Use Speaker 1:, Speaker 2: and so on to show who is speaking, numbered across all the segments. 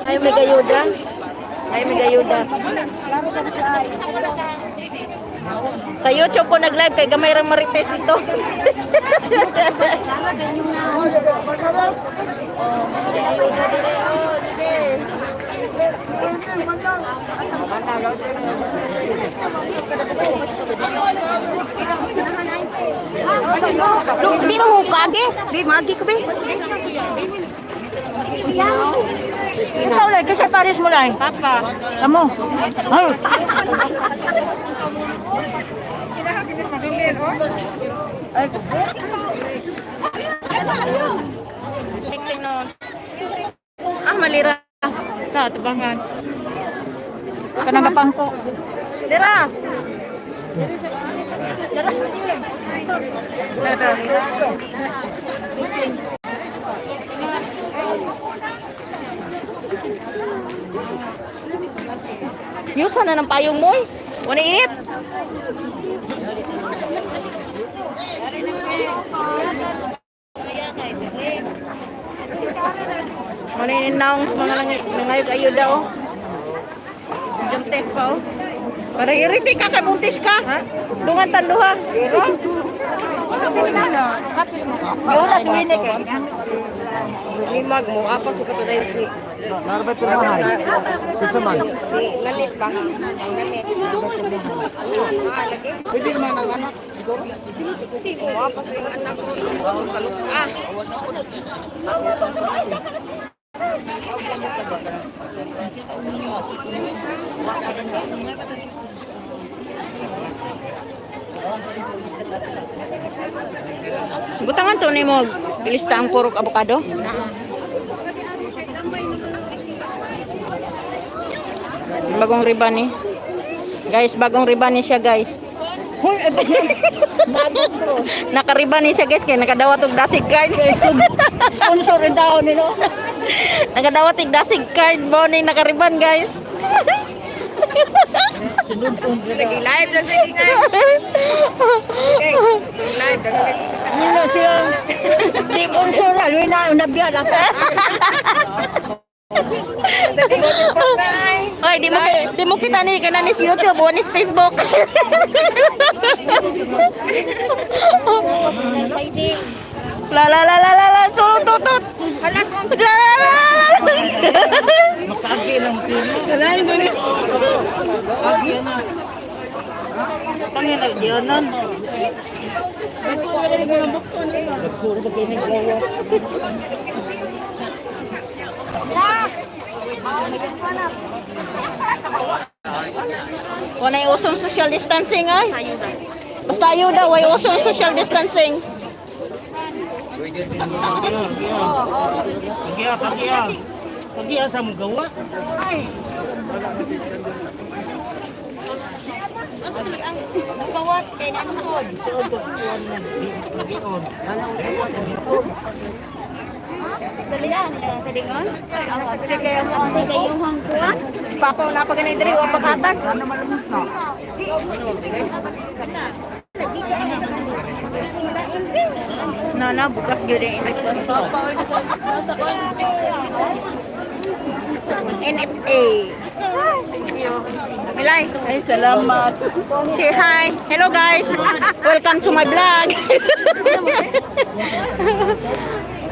Speaker 1: Ay, may gayuda. Ay, may gayuda. Sa YouTube ko nag-live kay gamay rang marites dito. Oh, may ayuda dili, oh, sige.
Speaker 2: Di mo kage? Di magi ko be. Ikaw lang kasi pares mo lang.
Speaker 1: Papa.
Speaker 2: Amo. Ay.
Speaker 1: Tik noon. Ah, malira. Ta, tabangan.
Speaker 2: Kanang pangko.
Speaker 1: Lira. Yusa na ng payong mo eh. Wala init. Wala init naong sa mga nangayog ayuda oh. Jump test pa oh. Para iriti ka kay buntis ka. Dungan tanduha.
Speaker 2: Yura suwine kay.
Speaker 3: Limag mo, apas ko katunay si
Speaker 4: Narbay pirmahan. Kinsa man?
Speaker 3: Si Nanit ba? Ang Nanit. Ah, lagi.
Speaker 4: Pwede naman ang anak siguro.
Speaker 3: Mo apas yung anak ko. Ang kalus ah.
Speaker 1: Butangan to nimo ilista ang purok abokado. Bagong riban ni. Guys, bagong riban ni siya, guys. Nakariban ni siya, guys, kay nakadawat og dasig card.
Speaker 2: Sponsor rin daw nilo.
Speaker 1: Nakadawat og dasig card mo ni nakariban, guys.
Speaker 3: Lagi live lang sa ingay. Okay, live lang.
Speaker 2: Nilo siya. Di sponsor ra luwi na unabya lang.
Speaker 1: Oy, di mo kita ni kana ni sa YouTube o ni sa Facebook. La la la la la la, sulod tutut. La la la la la.
Speaker 5: Makaagi lang sila. Agi na. Tangin ang diyonan. Nagkuro ba kayo ng gawa?
Speaker 1: Walay usong social distancing ay. Basta ayuda, way usong social distancing.
Speaker 5: Pagiya, pagiya. Pagiya sa mong gawas.
Speaker 2: Gawas kay na sod.
Speaker 1: Dali ah, sa dingon.
Speaker 2: Dili kayo mo.
Speaker 1: Kayong hangkuan. Papa na pa ganay diri wa paghatag. Na na bukas gyud ang NFA. Milay. Ay, salamat. Say hi. Hello guys. Welcome to my vlog.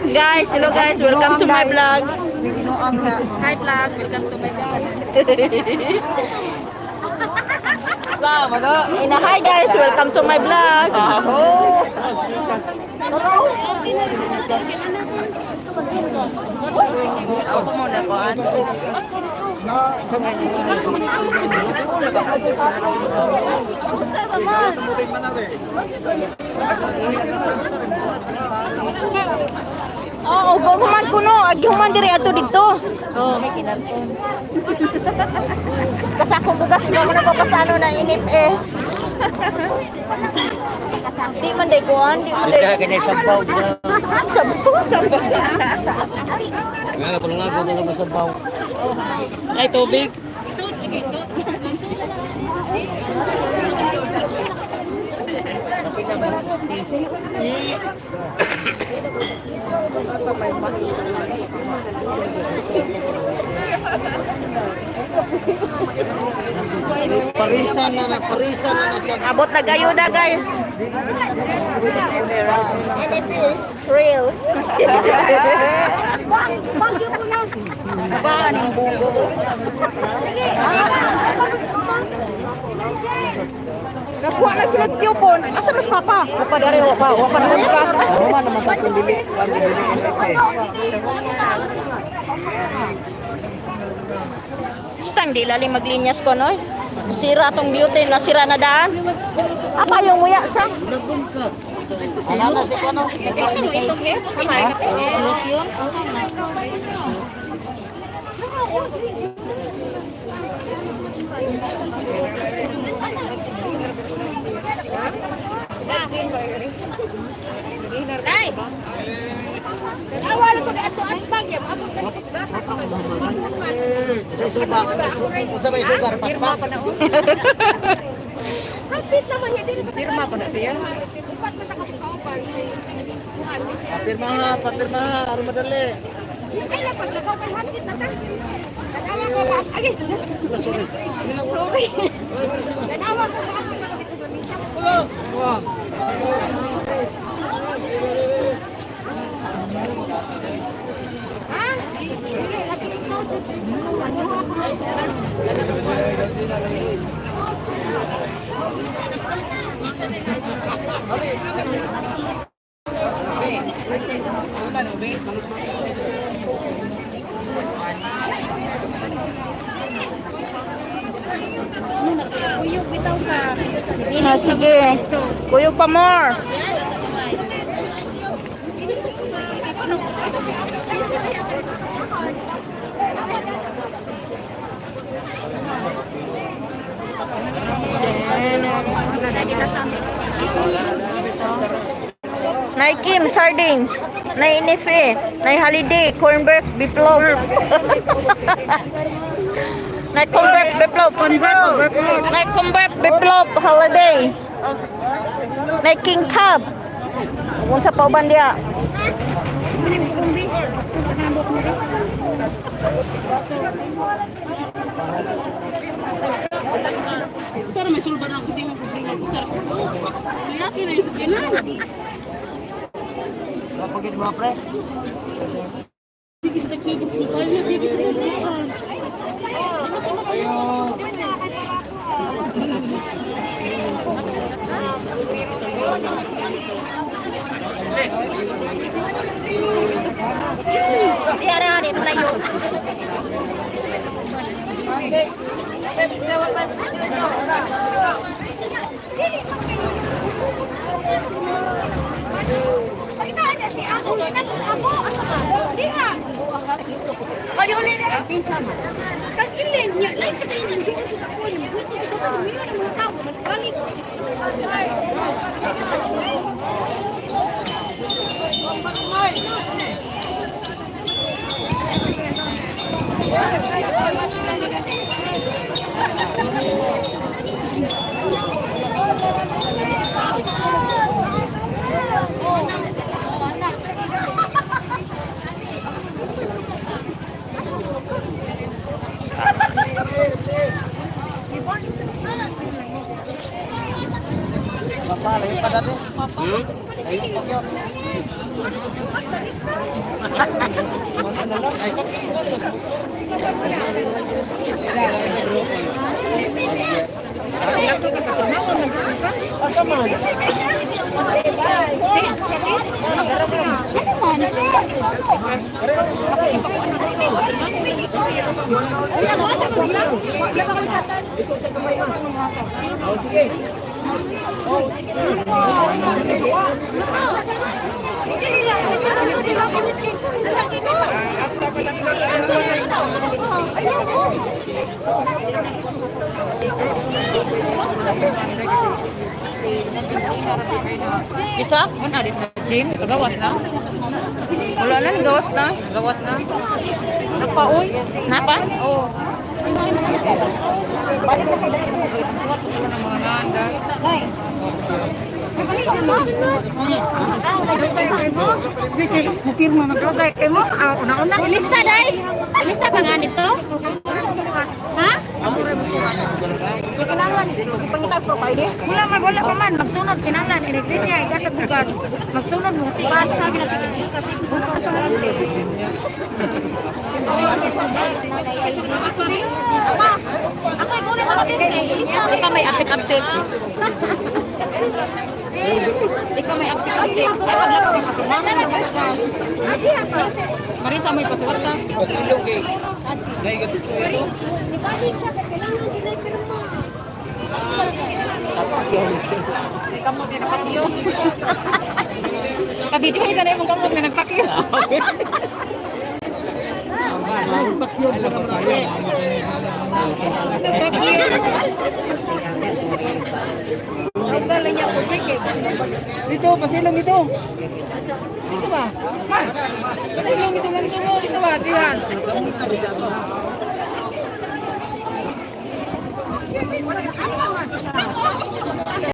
Speaker 1: Guys, hello guys. Welcome to my vlog.
Speaker 3: Hi vlog, welcome to my guys. Sama na.
Speaker 1: Ina, hi guys. Welcome to my vlog.
Speaker 3: Ako mo na kuan.
Speaker 1: Oo, oh, human kuno. Agi human diri ato didto.
Speaker 2: Oh, may kinarton.
Speaker 1: Kasakong bugas imo man ang papasano na inip eh. Di man day kuan, di man day.
Speaker 5: Kaya kanya sabaw.
Speaker 1: Sabaw, sabaw.
Speaker 5: Nga, palungago na lang sabaw. Ay, tubig.
Speaker 4: Parisan na na, parisan na na siya.
Speaker 1: Abot nag-ayuda, guys.
Speaker 2: And it is real.
Speaker 1: Ba, aning bugo. Nakuha na sila tiyopon. Asa mas papa? Papa dari wapa, wapa na ka.
Speaker 4: Roma naman ta kung dili, kung dili eh.
Speaker 1: Stang di lali maglinyas ko noy. Sira tong beauty nasira na daan. Apa yung muya sa?
Speaker 4: Ana na si kuno. Sa suba, unsa ba isugar pakpak?
Speaker 3: Pirma ko na siya.
Speaker 4: Papirma ha, papirma ha, aron madali. Sorry. Sorry.
Speaker 2: Kuyog bitaw ka.
Speaker 1: Ah, sige. Kuyog pa more. Nay Kim, sardines. Nay Inife, Nay Holiday, corn beef, biplop. Nay corn beef, biplop. Nay corn beef, biplop, holiday. Nay King Cab. Kung sa pauban dia.
Speaker 5: Sir, may sulba na ako sa imong problema ko, sir. Suyaki na yung suginan.
Speaker 4: Kapagid mo pre.
Speaker 5: Sige sa tagsubok sa mukha niya, sige sa mukha.
Speaker 1: Diara ni Melayu.
Speaker 2: Pagkaan na si ako, ako, asa ka? Diha. Pwede uli na. Kag ilin niya, like ka tayo ng doon sa ako. Gusto sa ako, umiyo ng mga tao, magbalik.
Speaker 4: Papa, layo pa dati. Layo pa gyud.
Speaker 1: Isa?
Speaker 3: Ano alis na gym? Gawas na?
Speaker 1: Wala na, gawas na.
Speaker 3: Gawas na? Nagpa-uy?
Speaker 1: Napa?
Speaker 3: Oo. Balik na kayo. Suwat ko sa mga nanda.
Speaker 2: Ilista dai. Ilista pa nga nito? Ha?
Speaker 1: Kinahanglan ipangitag ko kay di.
Speaker 3: Wala man, wala pa man. Magsunod, kinahanglan. Inigrin niya, igatag bukas. Magsunod mo.
Speaker 2: Basta Ako igulit ako din eh. Ilista
Speaker 1: Di ka may aptik-aptik. Di ka may aptik-aptik. Ay, wala ka may. Marisa, may pasuwat ka.
Speaker 2: Ibalik siya kay kailangan dinay pirma.
Speaker 1: Di ka mo pinapakyo. Kabidyo ko isa na imong kamot nga nagpakyo.
Speaker 3: Dito, pasilong ito. Dito ba? Ma, pasilong ito lang ito. Dito ba, Sihan?